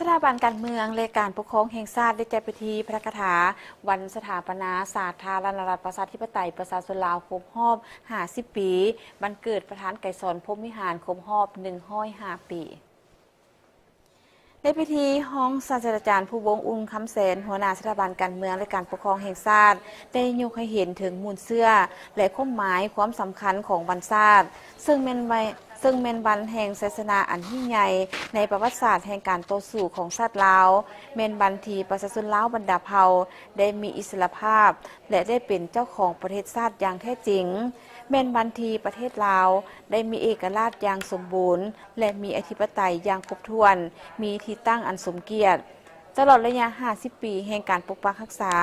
ສະຖາບັນການເມືອງ ແລະ ການປົກຄອງແຫ່ງຊາດ ໄດ້ຈັດພິທີປາຖະກະຖາ ວັນສະຖາປະນາສາທາລະນະລັດ ປະຊາທິປະໄຕ ປະຊາຊົນລາວ ຄົບຮອບຫ້າສິບປີ, ວັນເກີດປະທານໄກສອນ ພົມວິຫານ ຄົບຮອບໜຶ່ງຮ້ອຍຫ້າປີ. ໃນພິທີ, ຮອງສາດສະດາຈານ ພູວົງ ອຸ່ນຄຳແສນ ຫົວໜ້າສະຖາບັນການເມືອງ ແລະ ການປົກຄອງແຫ່ງຊາດ ໄດ້ຍົກໃຫ້ເຫັນເຖິງມູນເຊື້ອ ແລະ ຄວາມໝາຍຄວາມສຳຄັນຂອງວັນຊາດ, ເຊິ່ງແມ່ນໄວ ເຊິ່ງແມ່ນວັນແຫ່ງໄຊຊະນະອັນຍິ່ງໃຫຍ່ໃນປະຫວັດສາດແຫ່ງການຕໍ່ສູ້ຂອງຊາດລາວ, ແມ່ນວັນທີ່ປະຊາຊົນລາວບັນດາເຜົ່າໄດ້ມີອິດສະຫຼະພາບ ແລະ ໄດ້ເປັນເຈົ້າຂອງປະເທດຊາດຢ່າງແທ້ຈິງ, ແມ່ນວັນທີ່ປະເທດລາວໄດ້ມີເອກະລາດຢ່າງສົມບູນ ແລະ ມີອະທິປະໄຕຢ່າງຄົບຖ້ວນ, ມີທີ່ຕັ້ງອັນສົມກຽດ. ຕະຫຼອດໄລຍະຫ້າສິບປີແຫ່ງການປົກປັກຮັກສາ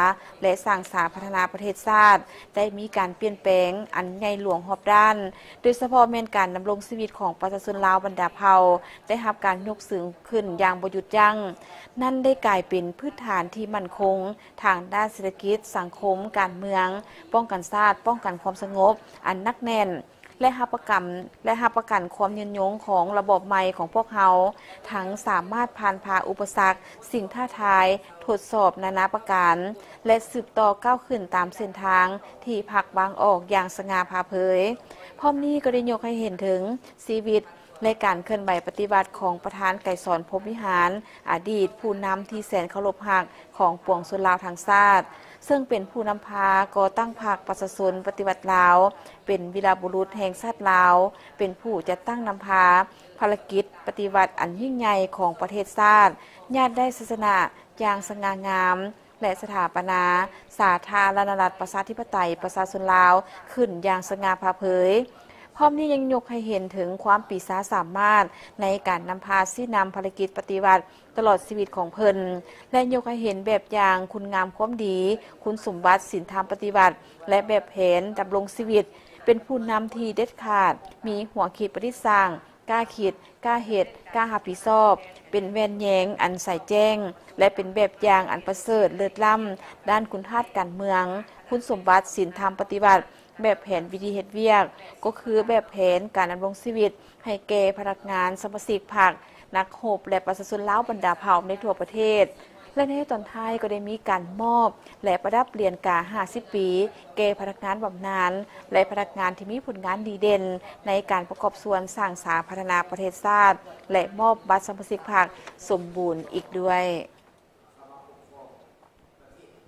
ແລະ ສ້າງສາພັດທະນາປະເທດຊາດ ໄດ້ມີການປ່ຽນແປງອັນໃຫຍ່ຫຼວງຮອບດ້ານ, ໂດຍສະເພາະແມ່ນການດຳລົງຊີວິດຂອງປະຊາຊົນລາວບັນດາເຜົ່າ ໄດ້ຮັບການຍົກສູງຂຶ້ນຢ່າງບໍ່ຢຸດຢັ້ງ. ນັ້ນໄດ້ກາຍເປັນພື້ນຖານທີ່ໝັ້ນຄົງທາງດ້ານເສດຖະກິດ, ສັງຄົມ, ການເມືອງ, ປ້ອງກັນຊາດ, ປ້ອງກັນຄວາມສະຫງົບອັນໜັກແໜ້ນ ແລະ ຮັບປະກັນ ແລະ ຮັບປະກັນຄວາມຍືນຍົງຂອງລະບອບໃໝ່ຂອງພວກເຮົາ, ທັງສາມາດຜ່ານຜ່າອຸປະສັກ, ສິ່ງທ້າທາຍ, ທົດສອບນານາປະການ ແລະ ສືບຕໍ່ກ້າວຂຶ້ນຕາມເສັ້ນທາງທີ່ພັກວາງອອກຢ່າງສະຫງ່າຜ່າເຜີຍ. ພ້ອມນີ້ກໍໄດ້ຍົກໃຫ້ເຫັນເຖິງຊີວິດ ແລະ ການເຄື່ອນໄຫວປະຕິວັດຂອງປະທານໄກສອນ ພົມວິຫານ, ອະດີດຜູ້ນຳທີ່ແສນເຄົາລົບຮັກຂອງປວງຊົນລາວທັງຊາດ, ເຊິ່ງເປັນຜູ້ນຳພາກໍ່ຕັ້ງພັກປະຊາຊົນປະຕິວັດລາວ, ເປັນວີລະບຸລຸດແຫ່ງຊາດລາວ, ເປັນຜູ້ຈັດຕັ້ງນຳພາພາລະກິດປະຕິວັດອັນຍິ່ງໃຫຍ່ຂອງປະເທດຊາດ, ຍາດໄດ້ໄຊຊະນະຢ່າງສະຫງ່າງາມ ແລະ ສະຖາປະນາສາທາລະນະລັດ ປະຊາທິປະໄຕ ປະຊາຊົນລາວ ຂຶ້ນຢ່າງສະຫງ່າຜ່າເຜີຍ. ພ້ອມນີ້ຍັງຍົກໃຫ້ເຫັນເຖິງຄວາມປີຊາສາມາດໃນການນຳພາຊີ້ນຳພາລະກິດປະຕິວັດຕະຫຼອດຊີວິດຂອງເພິ່ນ ແລະ ຍົກໃຫ້ເຫັນແບບຢ່າງຄຸນງາມຄວາມດີ, ຄຸນສົມບັດສິນທຳປະຕິວັດ ແລະ ແບບແຜນດຳລົງຊີວິດ, ເປັນຜູ້ນຳທີ່ເດັດຂາດ, ມີຫົວຄິດປະດິດສ້າງ, ກ້າຄິດ, ກ້າເຮັດ, ກ້າຮັບຜິດຊອບ, ເປັນແວ່ນແຍງອັນໃສແຈ້ງ ແລະ ເປັນແບບຢ່າງອັນປະເສີດເລີດລ້ຳດ້ານຄຸນທາດການເມືອງ, ຄຸນສົມບັດສິນທຳປະຕິວັດ, ແບບແຜນວິທີເຮັດວຽກ ກໍຄືແບບແຜນການດຳລົງຊີວິດໃຫ້ແກ່ພະນັກງານສະມາຊິກພັກ, ນັກຮົບ ແລະ ປະຊາຊົນລາວບັນດາເຜົ່າໃນທົ່ວປະເທດ. ແລະ ໃນຕອນທ້າຍກໍໄດ້ມີການມອບ ແລະ ປະດັບຫຼຽນກາຫ້າສິບປີ ແກ່ພະນັກງານບຳນານ ແລະ ພະນັກງານທີ່ມີຜົນງານດີເດັ່ນໃນການປະກອບສ່ວນສ້າງສາພັດທະນາປະເທດຊາດ ແລະ ມອບບັດສະມາຊິກພັກສົມບູນອີກດ້ວຍ.